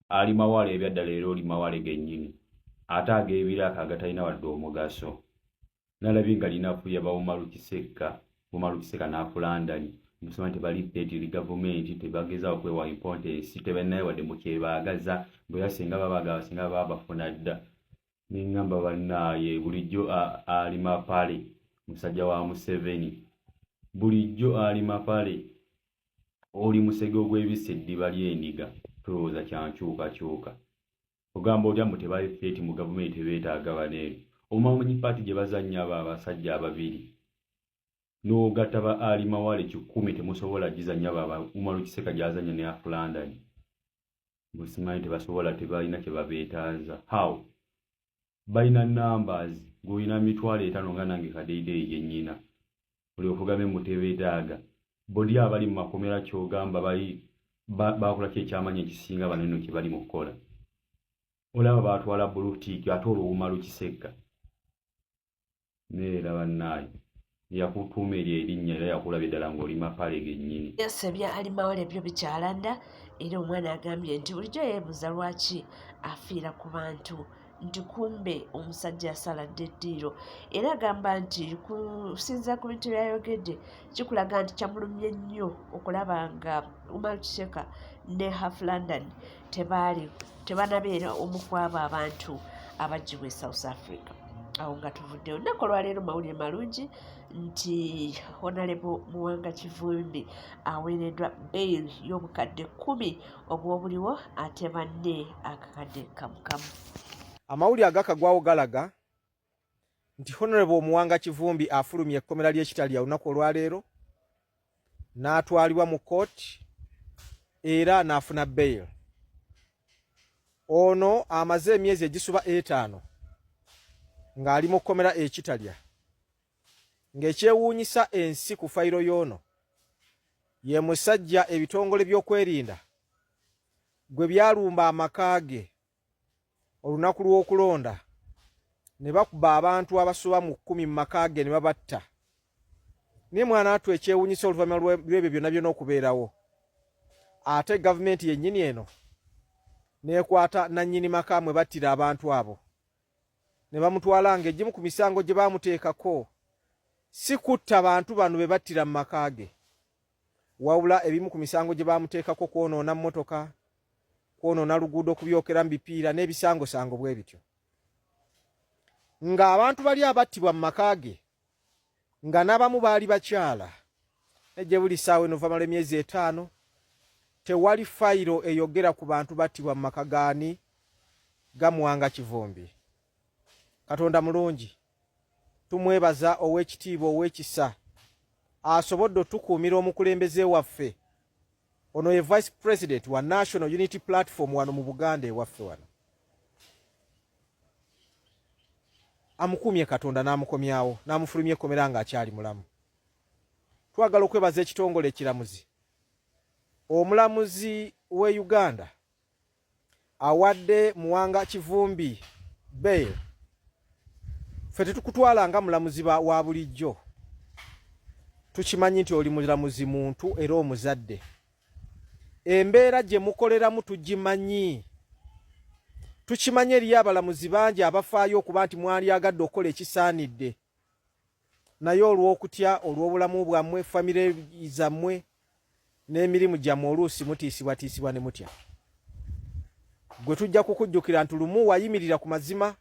Ali mawale ebyaddala era oli mawale gennyini ate ag'ebiraaka agatalina wadde omugaso. Nalabye nga linafuya ba Umaru Kisekka, Umaru Kisekka n'afulandani musoma nti bali peti eri gavumenti tebagezaako kwewa importance tebalinayo wadde mu kyebaagaza mbu era singa babaagala singa baba bafuna dda. Ne ŋŋamba bannaaye bulijjo ali mapale musajja wa Museveni bulijjo ali mapale. Oli musege ogwebisse eddiba ly'endiga tolowooza kya nkyukakyuka. Ogamba otya mbu tebali threat mu gavumenti tebeetaaga bano eno. Omanyi paati gye bazannya abo abasajja ababiri n'ogatta ba Ali Mawale kikumi temusobola gizannya ba Umaru Kiseka gy'azannya ne Half London. Mbu simanyi tebasobola tebalina kye babeetaaza. How? Balina numbers gwe olina 50,000 nga nange kadeyideyi gye nnyina. Olyoke ogambe mbu tebeetaaga. Bodi abali mu makomera ky'ogamba bali bakola ki ekyamanyi ekisinga bano eno kye bali mu kukola. Olaba baatwala blue tick ate olwo Umaru Kisekka. Naye era bannaaye yakutuuma eryo erinnya era yakulabye ddala ng'oli mapale gennyini. Yes, ebya Ali Mawale byo bikyalanda era omwana agambye nti bulijjo yeebuuza lwaki afiira ku bantu nti kumbe omusajja yasala dda eddiiro era agamba nti kusinziira ku bintu byayogedde kikulaga nti kyamulumye nnyo okulaba nga Umar Kiseka ne Half London tebaali tebanabeera omu ku abo abantu abaggyibwa e South Africa. Awo nga tuvuddeyo olunaku olwaleero mawulire malungi nti Honalebo Muwanga Kivumbi aweereddwa bail y'obukadde 10 obw'obuliwo ate banne akakadde kamukamu. Amawulire agakagwawo galaga nti Honorable Muwanga Kivumbi afulumye ekkomera ly'e Kitalya olunaku olwaleero n'atwalibwa mu kkooti era n'afuna bail. Ono amaze emyezi egisuba etaano ng'ali mu kkomera e Kitalya ng'ekyewuunyisa ensi ku fayiro y'ono ye musajja ebitongole by'okwerinda gwe byalumba amaka ge olunaku lw'okulonda ne bakuba abantu abasoba mu kkumi mu maka ge ne babatta. Naye mwana wattu ekyewunyisa oluvannyuma lw'ebyo byonna byonna okubeerawo ate gavumenti yennyini eno n'ekwata nannyini maka mwe battira abantu abo ne bamutwala ng'egimu ku misango gye baamuteekako si kutta bantu bano be battira mu maka ge wabula ebimu ku misango gye baamuteekako kwonoona mmotoka kwonoona luguudo kubyokera mu bipiira n'ebisangosango bwe bityo ng'abantu bali abattibwa mu maka ge nga n'abamu baali bakyala ne gye buli ssaawa eno vamala emyezi etaano tewali fayiro eyogera ku bantu battibwa mu maka gaani ga Muwanga Kivumbi. Katonda mulungi, tumwebaza ow'ekitiibwa ow'ekisa asobodde otukuumira omukulembeze waffe ono ye vice president wa National Unity Platform wano mu Buganda ewaffe wano amukuumye Katonda n'amukomyawo n'amufulumya ekkomera ng'akyali mulamu. Twagala okwebaza ekitongole ekiramuzi omulamuzi we Uganda awadde Muwanga Kivumbi bail. Ffe tetukutwala nga mulamuzi wa bulijjo, tukimanyi nti oli mulamuzi muntu era omuzadde. Embeera gye mukoleramu tugimanyi, tukimanyi eriyo abalamuzi bangi abafaayo okuba nti mwalyagadde okukola ekisaanidde, naye olw'okutya olw'obulamu bwammwe, famire zammwe n'emirimu gyammwe oluusi mutiisibwatiisibwa ne mutya. Gwe tujja kukujjukira nti lumu wayimirira ku mazima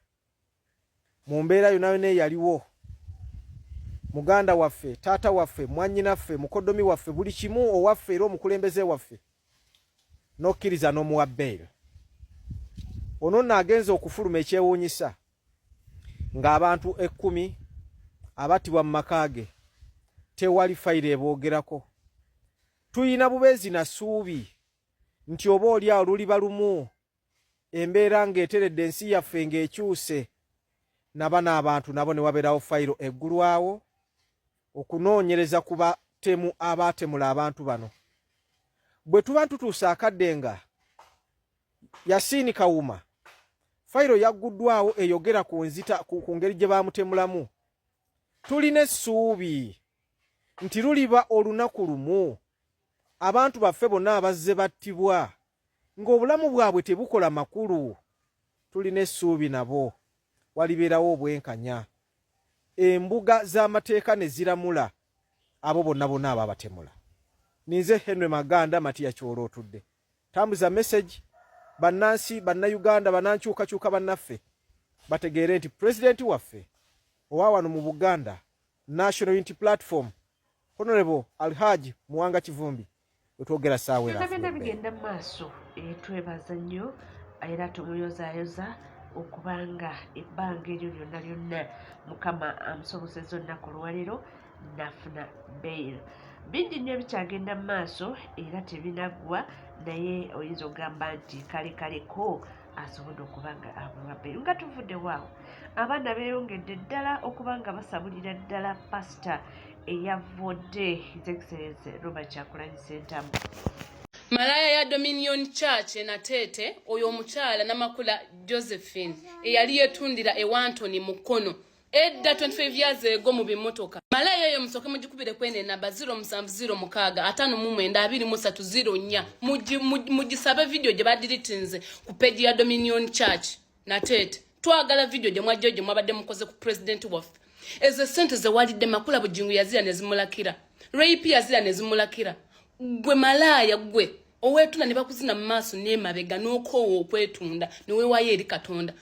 mu mbeera yonna yonna eyaliwo. Muganda waffe, taata waffe, mwannyinaffe, mukoddomi waffe, buli kimu owaffe era omukulembeze waffe, n'okkiriza n'omuwa bail. Ono nno agenze okufuluma ekyewuunyisa ng'abantu ekkumi abattibwa mu maka ge tewali fayiro eboogerako. Tulina bubeezi na ssuubi nti oba oli awo luliba lumu embeera ng'eteredde ensi yaffe ng'ekyuse na bano abantu nabo ne wabeerawo fayiro eggulwawo okunoonyereza ku batemu abaatemula abantu bano. Bwe tuba tutuuse akadde nga Yasiini Kawuma fayiro yagguddwawo eyogera ku nzita ku ngeri gye baamutemulamu, tulina essuubi nti luliba olunaku lumu abantu baffe bonna abazze battibwa Ng'obulamu bwabwe tebukola makulu. Tulina essuubi nabo walibeerawo obwenkanya, embuga z'amateeka ne ziramula abo bonna bonna ababatemula. Ninze Henry Maganda Matiya Kyolootudde. Tambuza message bannansi, bannayuganda, banankyukakyuka bannaffe bategeere nti pulezidenti waffe owa wano mu Buganda National Unity Platform Honorable Alhaji Muwanga Kivumbi wetwogera saawa era byonna bigenda mu maaso. Eh, twebaza nnyo era tumuyozaayoza okubanga ebbanga eryo lyonna lyonna Mukama amusoboseza olunaku olwaleero nafuna bail. Bingi nnyo ebikyagenda mu maaso era tebinaggwa, naye oyinza okugamba nti kale kaleko asobodde okuba nga abulwa bail. Nga tuvuddewo awo, abaana beeyongedde ddala okuba nga basabulira ddala pasita eyavvodde His Excellency Robert Kyagulanyi Ssentamu. Malaya ya Dominion Church e Nateete, oyo omukyala Namakula Josephine eyali yetundira ewa Anthony Mukono edda 25 years ago mu bimotoka. Malaya eyo musooke mugikubire kweno enamba 0706 59 23 04, mugisabe video gye badiritinze ku page ya Dominion Church Nateete. Twagala video gye mwajjayo gye mwabadde mukoze ku president waffe. Ezo sente zewalidde Makula Bujingo yazira ne zimulakira, rape yazira ne zimulakira. Gwe malaaya gwe owetunda ne bakuzina mu maaso n'emabega n'okoowa okwetunda ne weewaayo eri Katonda.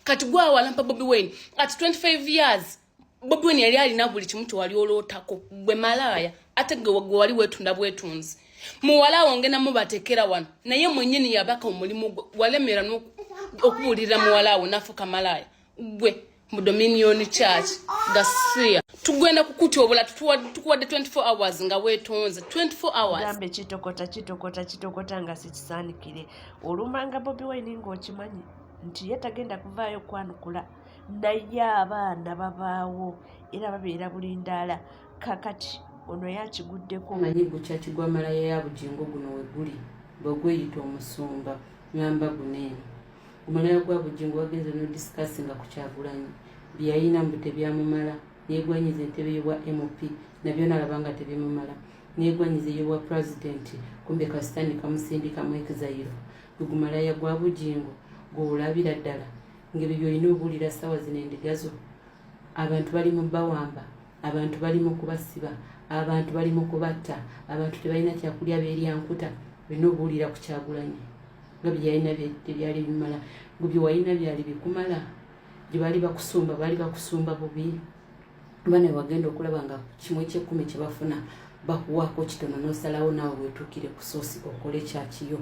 Kati gwe awalampa Bobi Wine at 25 years. Bobi Wine yali alina buli kimu kyewali olootako. Gwe malaaya ate gwe wali weetunda bwetunzi. Muwala awo ngenda mubatekera wano, naye mwennyini yabaka omulimu gwe walemera okubuulirira muwala awo n'afuuka malaaya. Gwe mu Dominion Church gasiya tugenda kukutyobola, tukuwadde 24 hours nga weetonze 24 hours. Gambe kitokota kitokota kitokota nga sikisaanikire olumbanga Bobi Wine ng'okimanyi nti ye tagenda kuvaayo kwanukula, naye abaana babaawo era babeera bulindaala. Kakati ono yakiguddeko. Manyi gukyaki gwa malaya ya Bugingo guno we guli bwe gweyita omusumba ngamba guno eno gumalaya gwa Bugingo wagenze nodiscussinga ku Kyagulanyi bye yalina mbu tebyamumala, yegwanyiza entebe y'obwa MP nabyo nalaba nga tebimumala, negwanyiza ey'obwa pulezidenti kumbe kasitaani kamusindika mu exile. Gwe gumalaya gwa Bugingo gwolabira ddala ng'ebyo byolina obuulira ssaawa zino endiga zo. Abantu bali mu bawamba, abantu bali mu kubasiba, abantu bali mu kubatta, abantu tebalina kyakulya beerya nkuta. Olina obuulira ku Kyagulanyi nga bye yalina tebyali bimala. Gwe bye walina byali bikumala? Gye baali bakusumba baali bakusumba bubi. Bana wagenda okulaba nga kimu ekyekkumi kye bafuna bakuwaako kitono n'osalawo naawe weetuukire ku soosi okole kyakiyo.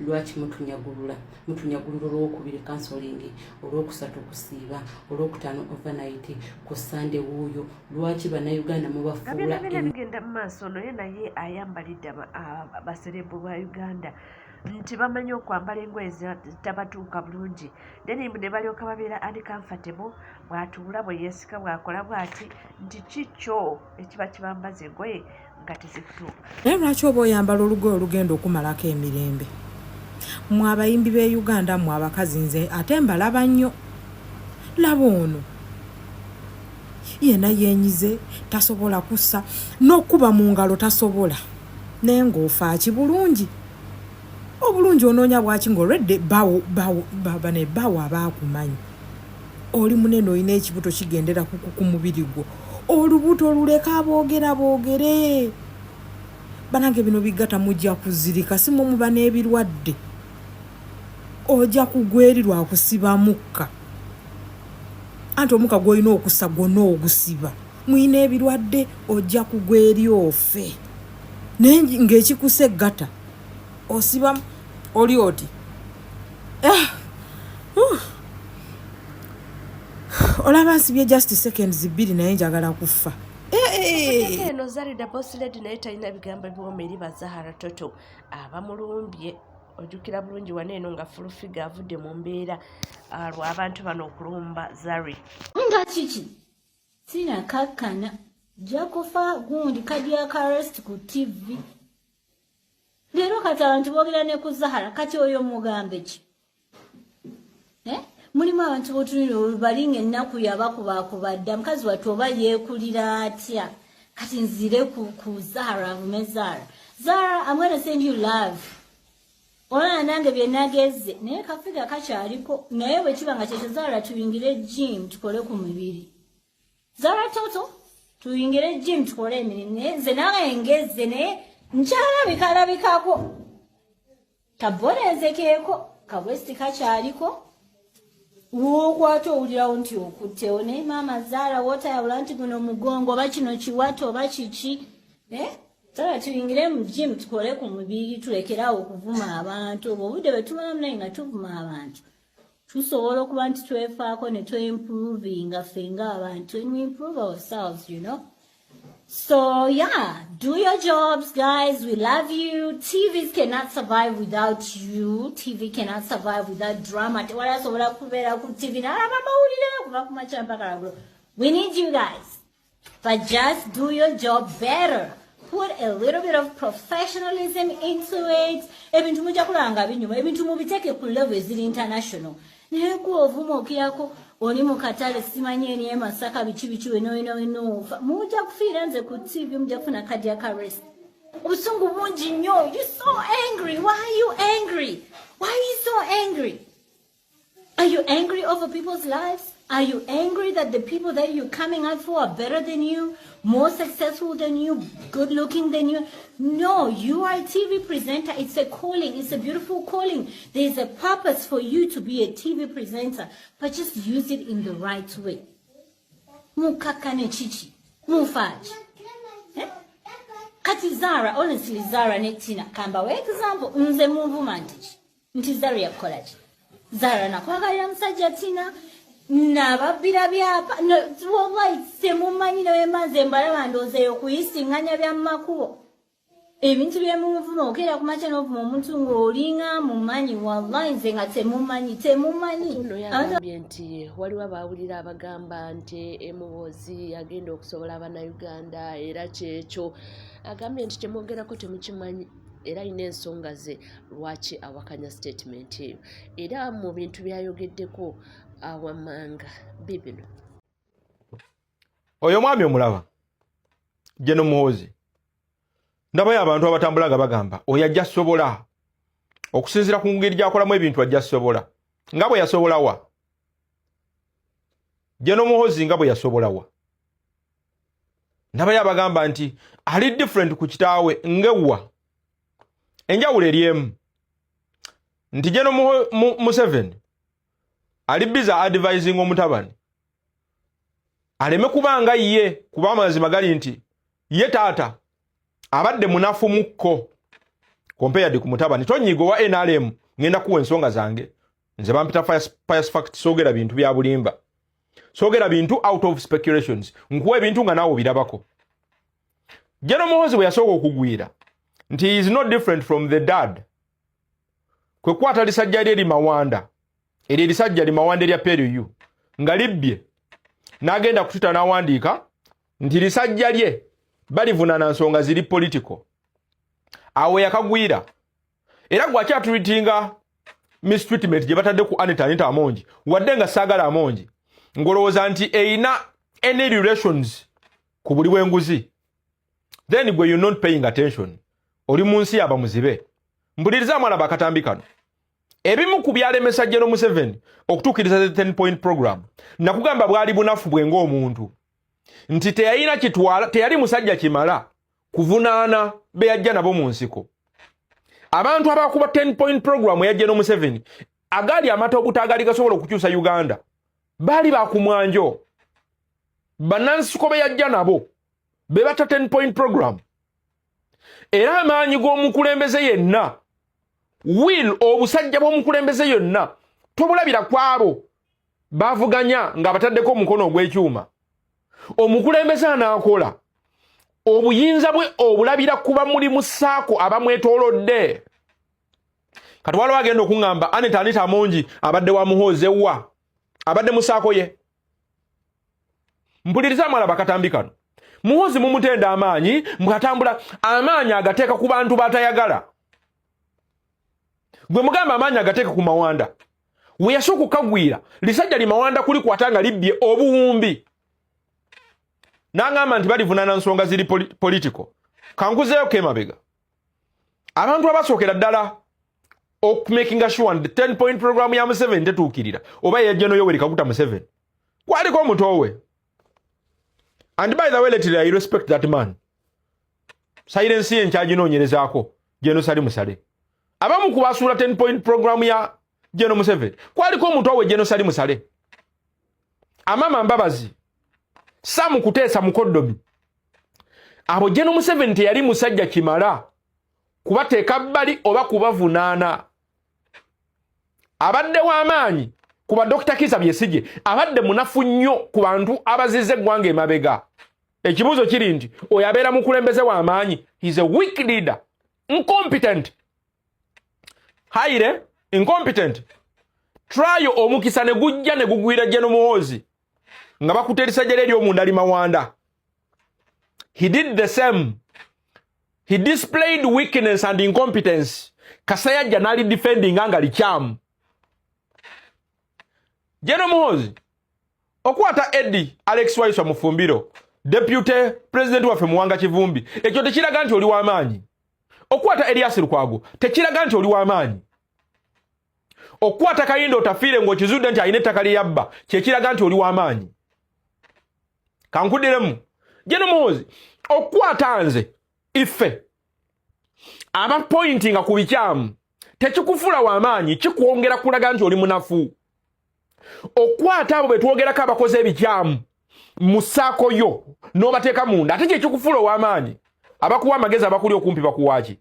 Lwaki mutunyagulula? Mutunyagulula olwokubiri counseling, olwokusatu kusiiba, olwokutaano overnight, ku Sande wuuyo. Lwaki Bannayuganda mubafuula? Byonna bigenda mu maaso. Naye naye ayambalidde abaserebu ba Uganda nti bamanyi okwambala engoye zitabatuuka bulungi, then ne balyoka babeera uncomfortable. Bw'atuula, bwe yeesika, bw'akola bw'ati nti kikyo ekiba kibambaza engoye nga tezikutuuka. Naye lwaki oba oyambala olugoye olugenda okumalako emirembe? Mmwe abayimbi b'e Uganda, mmwe abakazi, nze ate mbalaba nnyo. Laba ono yenna yenyize, tasobola kussa n'okuba mu ngalo tasobola, naye ng'ofaaki bulungi obulungi onoonya bwaki ng'olwedde bawo bawo bane bawo abaakumanyi oli munene, olina ekibuto kigendera ku mubiri gwo, olubuto luleka aboogera boogere. Banange, bino biggata, mujja kuzirika. Si mwe muba n'ebirwadde, ojja kugwa eri lwakusiba mukka, anti omukka gw'olina okussa gwonna ogusiba. Mulina ebirwadde, ojja kugwa eri ofe. Naye ng'ekikusa eggata osiba oli oti, ah, olaba nsibye just seconds 2 naye njagala kufa. Eh, eh. Eno Zarida Boss Lady naye talina bigambo biwooma eri Bazahara Toto abamulumbye. Ojjukira bulungi wano eno nga Full Figure avudde mu mbeera lwa abantu bano okulumba Zari. Nga kiki sinakakkana jja kufa gundi cardiac arrest ku TV leero. Kati abantu boogera ne ku Zahara, kati oyo mugambe ki, eh? Mulimu abantu botunira balinga ennaku yabakubakuba dda. Mukazi wattu oba yeekulira atya? Kati nzire ku Zahara, avume Zahara. Zahara, I'm gonna send you love. Olaba nange bye nagezze naye kafiga kakyaliko naye bwe kiba nga kyekyo Zara tuyingire gym tukole ku mibiri. Zara toto tuyingire gym tukole emirimu naye nze nange ngezze naye nkyalabikalabikako. Kabolenze keeko kabwesti kakyaliko wookwata owulirawo nti okuttewo naye maama Zara wootayawula nti guno mugongo oba kino kiwato oba kiki eh? Sala tuyingire mu gym tukole ku mubiri tulekerawo okuvuma abantu obwo obudde bwe tumalamu naye nga tuvuma abantu tusobola okuba nti twefaako ne tweimprovinga ffe ng'abantu and we improve ourselves you know so yeah do your jobs guys we love you tvs cannot survive without you tv cannot survive without drama tewali asobola kubeera ku tv nalaba mawulire kuva ku makya mpaka lwagulo we need you guys But just do your job better. Put a little bit of professionalism into it. Ebintu mujja kulaba nga binyuma. Ebintu mubiteeke ku level eziri international. Naye gwe ovuma okirako oli mu katale simanyi eri e Masaka biki biki weno weno weno ofa. Mujja kufiira nze ku TV mujja kufuna cardiac arrest. Obusungu bungi nnyo. You so angry. Why are you angry? Why are you so angry? Are you angry over people's lives? Are you angry that the people that you're coming out for are better than you, more successful than you, good looking than you? No, you are a TV presenter. It's a calling. It's a beautiful calling. There's a purpose for you to be a TV presenter, but just use it in the right way. Mukakane chichi. Mufaji. Eh? Kati Zara, honestly, Zara ne Tina, kamba we example, nze munvuma nti nti Zara yakukola ki? Zara nakwagalira musajja Tina nababbira byapa wallahi temumanyi newemba nze mbalaba ndowooza eyo kuyisinganya bya mumakubo ebintu byemunvuma okeera kumakya n'ovuma omuntu ng'olinga mumanyi wallahi nze nga temumanyi temumanyi ono yagambye nti waliwo abaawulira abagamba nti emuhoozi agenda okusobola abannayuganda era kyekyo agambye nti kyemwogerako temukimanyi era alina ensonga ze lwaki awakanya sitatimenti eyo era mu bintu byayogeddeko awammanga bibino. Oyo omwami omulaba Jeno Muhoozi, ndabayo abantu abatambula nga bagamba oyo ajja sobola okusinziira ku ngeri gy'akolamu ebintu ajja sobola nga bwe yasobola wa Jeno Muhoozi nga bwe yasobola wa ndabayo abagamba nti ali different ku kitaawe ngewwa enjawulo eri emu nti Jeno Museveni ali biza advising omutabani aleme kuba nga ye kuba amazima gali nti ye taata abadde munafu mukko compared ku mutabani tonyiga owa NRM ngenda kuwa ensonga zange nze bampita pious fact soogera bintu bya bulimba soogera bintu out of speculations nkuwa ebintu nga naawe obirabako General Muhoozi bwe yasooka okugwira nti he is not different from the dad kwe kukwata lisajja lye limawanda eryo erisajja limawanda erya PLU nga libbye n'agenda ku Twitter n'awandiika nti lisajja lye balivunana nsonga ziri political awo yakagwira era gwe akyaturitinga mistreatment gye batadde ku Anita Anita Amongi wadde nga saagala Amongi ng'olowooza nti erina any relations ku buli bw'enguzi then gwe you not paying attention oli mu nsi yaba muzibe mpuliriza amwalaba akatambi kano ebimu ku byalemesa General Museveni okutuukiriza the 10 point program nakugamba bwali bunafu bwe ng'omuntu nti teyalina kitwala teyali musajja kimala kuvunaana be yajja nabo mu nsiko abantu abakuba 10 point program eya General Museveni agaali amata obutaagali gasobola okukyusa Uganda baali bakumwanjo bannansiko be yajja nabo be bata 10 point program era amaanyi g'omukulembeze yenna will obusajja bw'omukulembeze yonna tobulabira ku abo bavuganya ng'abataddeko omukono ogw'ekyuma omukulembeze anaakola obuyinza bwe obulabira kuba muli mu saako abamwetoolodde kati waliwo agenda okuŋŋamba Anita Anita Amongi abadde wa Muhoozi ewa abadde mu saako ye mpuliriza amala bakatambi kano Muhoozi mumutenda amaanyi mbwatambula amaanyi agateeka ku bantu batayagala gwe mugamba amaanyi agateeka ku mawanda we yasooka okukagwira lisajja limawanda kulikwata nga libbye obuwumbi n'angamba nti balivunaana nsonga ziri political kankuzeeyo kemabega abantu abasookera ddala Okumakinga sure nti 10 point program ya Museveni tetuukirira oba eya General Yoweri Kaguta Museveni, kwaliko omuto we. And by the way, lately I respect that man. Silence ye nkyaginoonyerezaako. General Salim Saleh, abamu ku basuula 10 point program ya General Museveni, kwaliko omuto we General Salim Saleh, Amama Mbabazi, Sam Kuteesa mukoddomi. Abo General Museveni teyali musajja kimala kubateeka bbali oba kubavunaana. Abadde w'amaanyi ku ba Dr. Kizza Besigye, abadde munafu nnyo ku bantu abaziza eggwanga emabega. Ekibuuzo kiri nti oyo abeera mukulembeze w'amaanyi? He's a weak leader, incompetent, highly incompetent. Trial omukisa ne gujja ne gugwira General Muhoozi nga bakuta erisajja lye ery'omunda limawanda. He did the same. He displayed weakness and incompetence. Kasayajja n'ali defending nga likyamu. General Muhoozi okwata Eddie Alex Waiswa Mufumbiro, deputy president waffe Muwanga Kivumbi, ekyo tekiraga nti oli w'amaanyi. Okwata Erias Lukwago tekiraga nti oli w'amaanyi. Okukwata Kahinda Otafiire ng'okizudde nti alina ettaka lyeyabba kyekiraga nti oli w'amaanyi. Kankuddiremu, General Muhoozi, okukwata nze, ife abapointinga ku bikyamu, tekikufuula w'amaanyi, kikwongera kulaga nti oli munafu. Okukwata abo betwogerako abakoze ebikyamu mu ssaako yo n'obateeka munda, ate kyekikufuula ow'amaanyi. Abakuwa amagezi abakuli okumpi bakuwaaki?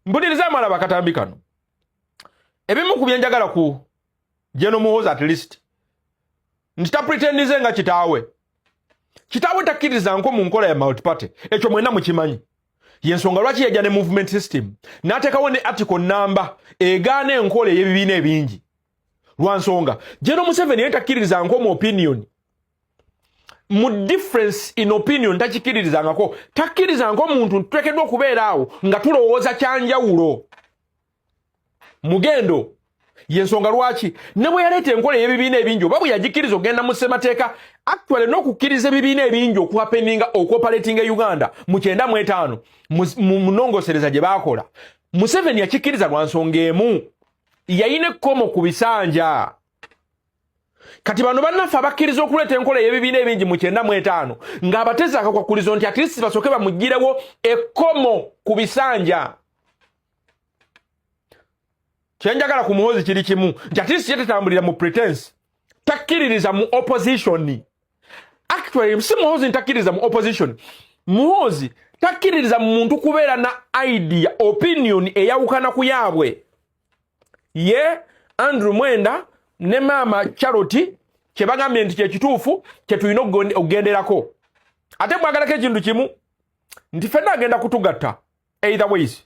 Mpuliriza, malaba akatambi kano. Ebimu ku byenjagala ku General Muhoozi, at least nti tapretendize nga kitaawe. Kitaawe takkiriza nko mu nkola ya multiparty, ekyo mwenna mukimanyi. Yensonga lwaki yajja ne movement system, n'ateekawo ne article namba egaana enkola ey'ebibiina ebingi. Lwa nsonga General Museveni ye takkiriza nko mu opinion, mu difference in opinion takikkiririzangako. Takkirizangako omuntu tuteekeddwa okubeera awo nga tulowooza kyanjawulo mugendo. Yensonga lwaki ne bwe yaleeta enkola ey'ebibiina ebingi, oba bwe yagikkiriza okugenda mu ssemateeka, actually n'okukkiriza ebibiina ebingi okuhappeninga, okuoperatinga e Uganda mu 95 mu munongosereza gye baakola, Museveni yakikkiriza lwa nsonga emu: yayina ekkomo ku bisanja. Kati bano bannaffe abakkiriza okuleeta enkola ey'ebibiina ebingi mu 95 ng'abatezi akakwakulizo nti at least basooke bamuggyirewo ekkomo ku bisanja. Kyenjagala ku Muhoozi kiri kimu, nti at least ye tetambulira mu pretense, takkiririza mu opposition. Actually, si Muhoozi ntakkiririza mu opposition, Muhoozi takkiririza mu muntu kubeera na idea, opinion eyawukana ku yaabwe. Ye Andrew Mwenda ne maama Charlotte kyebagambye nti kyekituufu kyetulina okugenderako. Ate mwagalako ekintu kimu, nti ffenna agenda kutugatta either ways.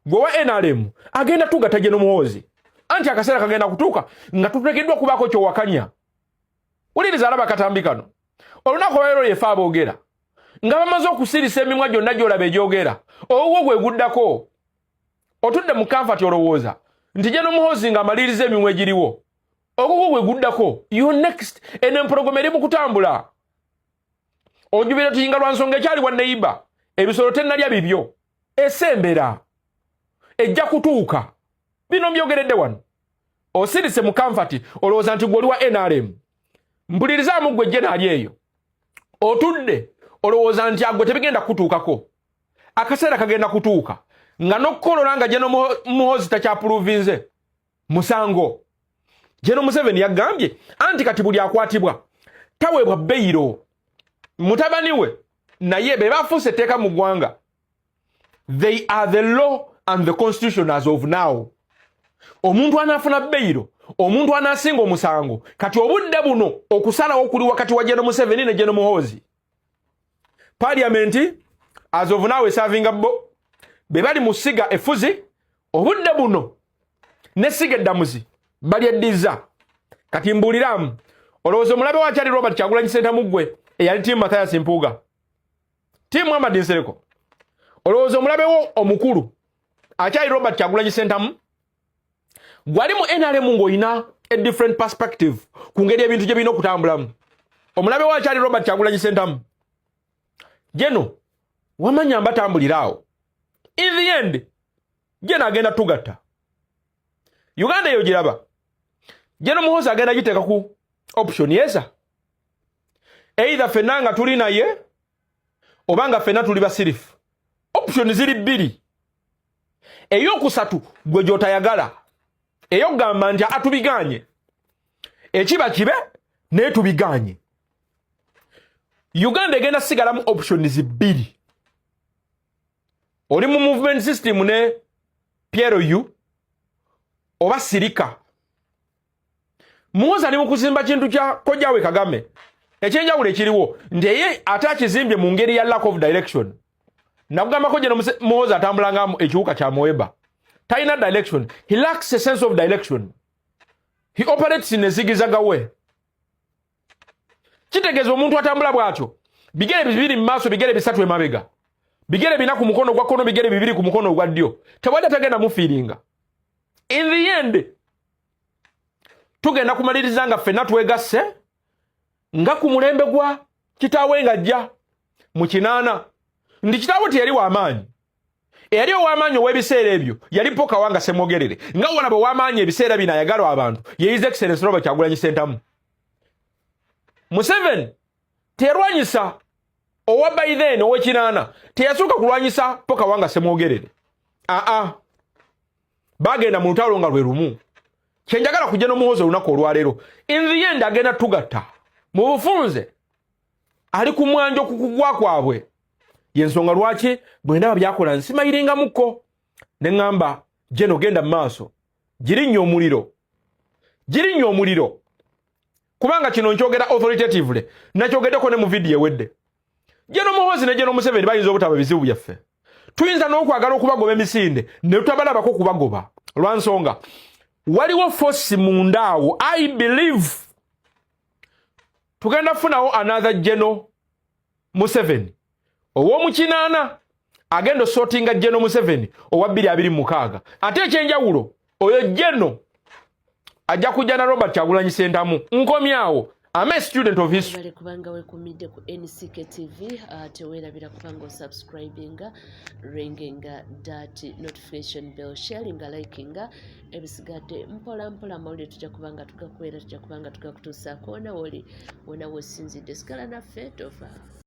Gwe wa NRM agenda tugatta gye n'Omuhoozi, anti akaseera kagenda kutuuka nga tuteekeddwa okubaako kyowakanya. Wuliriza, alaba akatambi kano. Olunaku olwaleero yefe aboogera nga bamaze okusirisa emimwa gyonna gyolaba egyogera, owuwo gwe guddako. Otudde mu comfort, olowooza nti gye n'Omuhoozi ng'amaliriza emimwa egiriwo, ogugwo gwe guddako. You next. Eno empologoma eri mu kutambula, ojubira tuyinga lwa nsonga ekyali wa neiba, ebisolo tennalya bibyo, esembera ejja kutuuka. Bino mbyogeredde wano. Osirise mu comfort, olowooza nti gwe oli wa NRM. Mpulirizaamu, gwe jje naali eyo otudde, olowooza nti agwe tebigenda kutuukako. Akaseera kagenda kutuuka nga n'okukolola nga General Muhoozi takyaprovinze musango. General Museveni yagambye anti kati buli akwatibwa taweebwa beyiro. Mutabani we naye be bafuuse etteeka mu ggwanga. They are the law and the constitution as of now. Omuntu anaafuna beyiro, omuntu anaasinga omusango. Kati obudde buno okusalawo kuli wakati wa General Museveni ne General Muhoozi. Parliament as of now eservinga bo be bali mu ssiga effuzi obudde buno n'essiga eddamuzi balyeddiza. Kati mbuuliramu, olowooza omulabe wakyali Robert Kyagulanyi Ssentamu ggwe eyali team Mathias Mpuuga, team Muhammad Nsereko, olowooza omulabe wo omukulu akyali Robert Kyagulanyi Ssentamu? Gwali mu NRM ng'olina a different perspective ku ngeri ebintu gye birina okutambulamu, omulabe wo akyali Robert Kyagulanyi Ssentamu? Geno wamanya mbatambulira awo. In the end, geno agenda tugatta. Uganda eyo giraba General Muhoozi agenda giteeka ku option yesa either ffenna nga tuli naye oba nga ffenna tuli basirifu. Option ziri bbiri, eyokusatu gwe gy'otayagala, eyokugamba nti atubiganye ekiba kibe naye tubiganye. Uganda egenda sigalamu options bbiri. Oli mu movement system ne PLU oba sirika. Muhoozi ali mu kuzimba kintu kya kojjawe Kagame. Ekyenjawulo ekiriwo nti eye ate akizimbye mu ngeri ya lack of direction. Nakugambako gye Muhoozi atambula nga ekiwuka kya muweba, talina direction. He lacks a sense of direction. He operates in a zigzag way. Kitegeeza omuntu atambula bw'atyo, bigere bibiri mu maaso, bigere bisatu emabega, bigere bina ku mukono gwa kkono, bigere bibiri ku mukono ogwa ddyo, tewali atagenda mufiiringa. In the end tugenda kumaliriza nga ffenna twegasse nga ku mulembe gwa kitaawe ng'ajja mu 80, nti kitaawe teyali w'amaanyi. Eyali ow'amaanyi ow'ebiseera ebyo yali Paul Kawanga Ssemwogerere. Nga walaba ow'amaanyi ebiseera bino ayagala abantu ye His Excellence Robert Kyagulanyi Ssentamu. Museveni teyalwanyisa owa by then ow'ekinaana, teyasooka kulwanyisa Paul Kawanga Ssemwogerere. Aa, bagenda mu lutalo nga lwe lumu. Kyenjagala kujja n'Omuhoozi olunaku olwaleero, in the end agenda tugatta mu bufunze. Ali ku mwanjo ku kugwa kwabwe. Yensonga lwaki bwe ndaba byakola nsimayiringamukko ne ŋŋamba, Geno, genda mu maaso, girinnya omuliro, girinnya omuliro. Kubanga kino nkyogera authoritatively, nakyogeddeko ne mu vidiyo ewedde. Geno Muhoozi ne Geno Museveni bayinza obutaba bizibu byaffe. Tuyinza n'okwagala okubagoba emisinde ne tutabalabako kubagoba, lwa nsonga waliwo force munda awo. I believe tugenda kufunawo another Geno Museveni ow'omukinaana agenda osootinga Geno Museveni owa 2026. Ate ekyenjawulo, oyo Geno ajja kujja na Robert Kyagulanyi Sentamu. Nkomyawo, am a student of history. Bale kubanga wekumidde ku NCK TV, teweerabira kubanga osubscribinga, ringinga that notification bell, sharinga, likinga. Ebisigadde mpola mpola, amawulire tujja kubanga tugakwera, tujja kubanga tugakutuusaako wona woli, wona wesinzidde. Sigala naffe, tova.